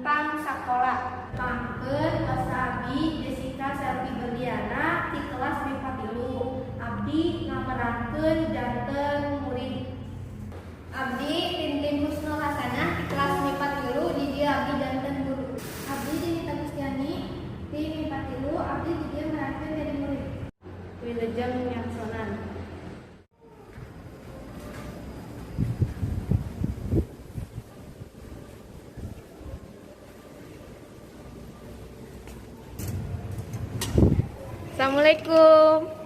tentang sakola. Pangkeun wasta abdi Jessica Selvi Berliana ti kelas MIPA 3. Abdi ngamerankeun janten murid. Abdi Tintin Husnul Hasanah di kelas MIPA 3, di dieu abdi janten guru. Abdi Dinita Gustiani ti MIPA 3, abdi di dieu merankeun jadi murid. Wilujeng nyaksonan. Assalamualaikum.